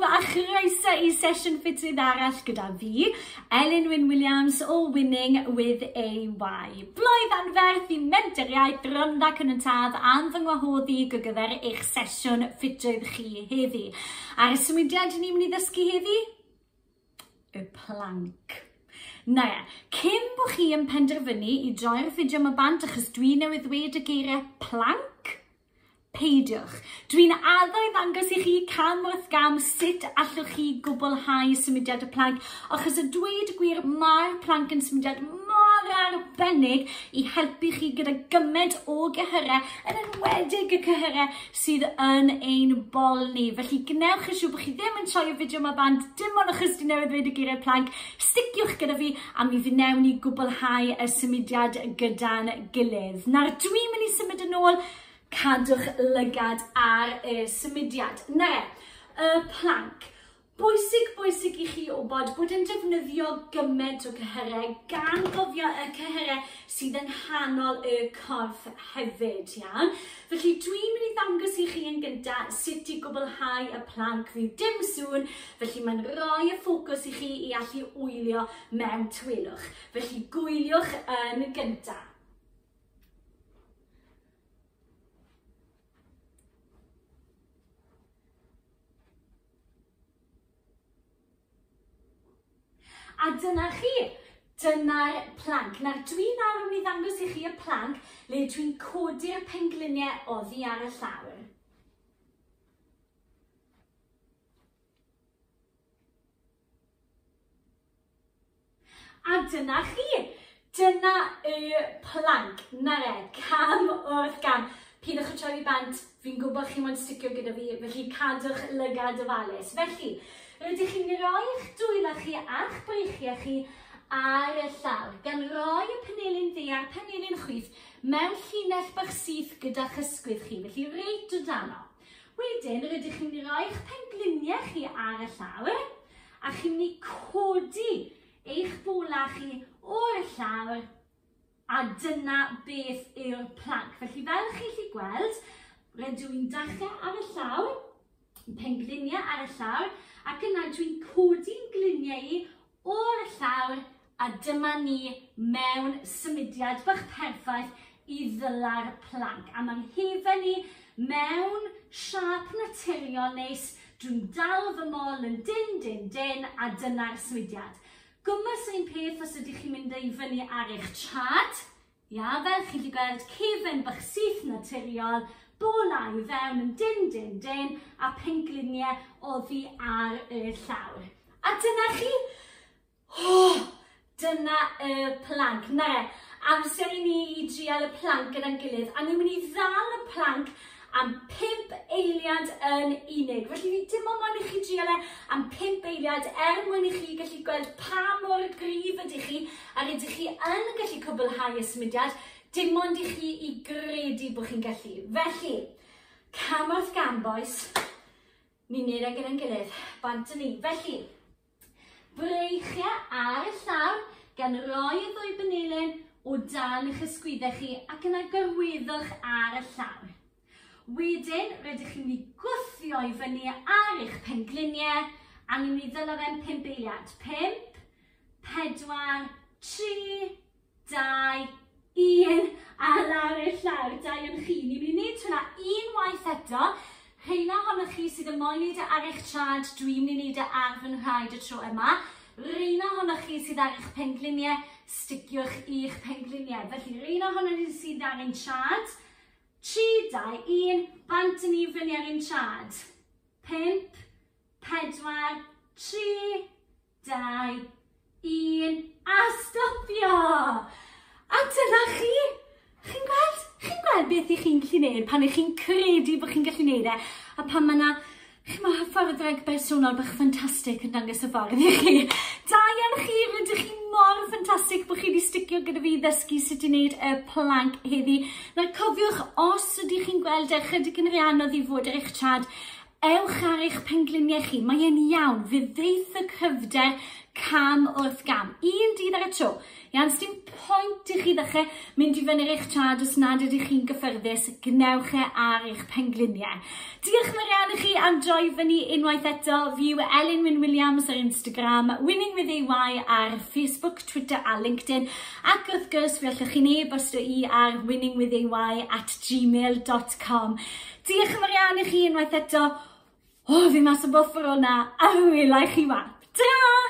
bawb a chroeso i sesiwn ffitrwydd arall gyda fi, Elin Wyn Williams o Winning with AY. Blwydd anferth i Menter Iaith Rhondda Cynon Taf am fy ngwahodd i gyfer eich sesiwn ffitrwydd chi heddi. A'r symudiad ni'n mynd i ddysgu heddi? Y plank. Na ia, cyn bod chi yn penderfynu i droi'r fideo yma bant achos dwi newydd ddweud y geiriau plank, peidiwch. Dwi'n addo i ddangos i chi cam wrth gam sut allwch chi gwblhau symudiad y plank, achos y dweud y gwir mae'r plank yn symudiad mor arbennig i helpu chi gyda gymaint o gyhyrau, yn enwedig y cyhyrau sydd yn ein bol ni. Felly gwnewch yn siŵr bod chi ddim yn troi y fideo yma bant, dim ond achos dwi newydd ddweud y geiriau plank, sticiwch gyda fi a mi wnewn ni gwblhau y symudiad gyda'n gilydd. Nawr dwi'n mynd i symud yn ôl. Cadwch lygad ar y symudiad. Na, y plank. Bwysig, bwysig i chi wybod bod yn defnyddio gymaint o cyhyrau, gan gofio y cyhyrau sydd yng nghanol y corff hefyd, iawn? Felly dwi'n mynd i ddangos i chi yn gyntaf sut i gwblhau y plank. Fydd dim sŵn, felly mae'n rhoi y ffocws i chi i allu wylio mewn tawelwch. Felly gwyliwch yn gyntaf. A dyna chi, dyna'r plank. Nawr dwi nawr yn mynd i ddangos i chi y plank le dwi'n codi'r pengliniau oddi ar y llawr. A dyna chi! Dyna y plank. Na fe, cam wrth gam. Pidwch â troi fi bant, fi'n gwybod chi moyn sticio gyda fi, felly cadwch lygad ofalus. Felly, rydych chi'n rhoi eich dwylo chi a'ch breichiau chi ar y llawr, gan roi y penelin dde a'r penelin chwith mewn llinell bach syth gyda'ch ysgwydd chi, felly reit o dano. Wedyn, rydych chi'n mynd i roi eich pengliniau chi ar y llawr, a chi'n mynd i codi eich bola chi o'r llawr, a dyna beth yw'r plank. Felly fel chi'n gallu gweld, rydw i'n dachrau ar y llawr, pengliniau ar y llawr, ac yna dwi'n codi'n gliniau i o'r llawr, a dyma ni mewn symudiad bach perffaith i ddyla'r plank. A mae'n hefen ni mewn siâp naturiol neis, dwi'n dal fy mol yn dyn, dyn, dyn, a dyna'r symudiad. Gwmws un peth os ydych chi'n mynd i fyny ar eich traed. Ia, fel chi'n gallu gweld, cefen bach syth naturiol, bola i fewn yn dyn, dyn, dyn, a pengliniau oddi ar y llawr. A dyna chi! Oh, dyna y plank. Na, amser i ni i drial y plank gyda'n gilydd, a ni'n mynd i ddal y plank am 5 eiliad yn unig. Felly fi dim ond moyn i chi drial e am 5 eiliad er mwyn i chi gallu gweld pa mor gryf ydych chi a rydych chi yn gallu cwblhau y symudiad, dim ond i chi i gredu bod chi'n gallu. Felly, cam wrth gam, boys, ni'n neud e gyda'n gilydd, bant yn ni. Felly, breichiau ar y llawr, gan roi y ddwy benelin o dan eich ysgwyddau chi ac yna gorweddwch ar y llawr. Wedyn, rydych chi'n mynd i gwthio i fyny ar eich pengliniau a ni'n mynd i ddylo fe'n 5 eiliad. 5, 4, 3, 2, 1, a lawr i'r llawr, da iawn chi. Ni'n mynd i wneud hwnna unwaith eto. Rheina ohonoch chi sydd yn moyn wneud e ar eich traed, dwi'n mynd i wneud e ar fy nhraed y tro yma. Rheina ohonoch chi sydd ar eich pengliniau, sticiwch i'ch pengliniau. Felly, rheina ohonoch chi sydd ar ein traed, 3, 2, 1, bant yn ni fyny ar ein traed. 5, 4, 3, 2, 1, a stopio! A dyna chi! Chi'n gweld? Chi'n gweld beth i chi'n gallu neud pan ych chi'n credu bod chi'n gallu neud e? A pan mae yna, chi'n hyfforddwraig bersonol bach ffantastig yn dangos y ffordd i chi. Da iawn chi, rydych chi mor ffantastig bod chi wedi sticio gyda fi i ddysgu sut i wneud y plank heddi. Nawr cofiwch, os ydych chi'n gweld e chydig yn rhy anodd i fod ar eich traed, ewch ar eich pengliniau chi, mae e'n iawn, fe ddeith y cryfder Cam wrth gam. Un dydd ar y tro. Iawn, sdim pwynt i chi ddechrau mynd i fyny eich traed os nad ydych chi'n gyffyrddus, gwnewch e ar eich pengliniau. Diolch yn fawr iawn i chi am droi fyny unwaith eto. Fi yw Elin Wyn Williams ar Instagram, Winning with AY ar Facebook, Twitter a LinkedIn. Ac wrth gwrs, fe allwch chi'n e-bostio i ar winningwithay@gmail.com. Diolch yn fawr iawn i chi unwaith eto. O, fi mas o bwff ar ôl 'na, a welai chi wath. Ta!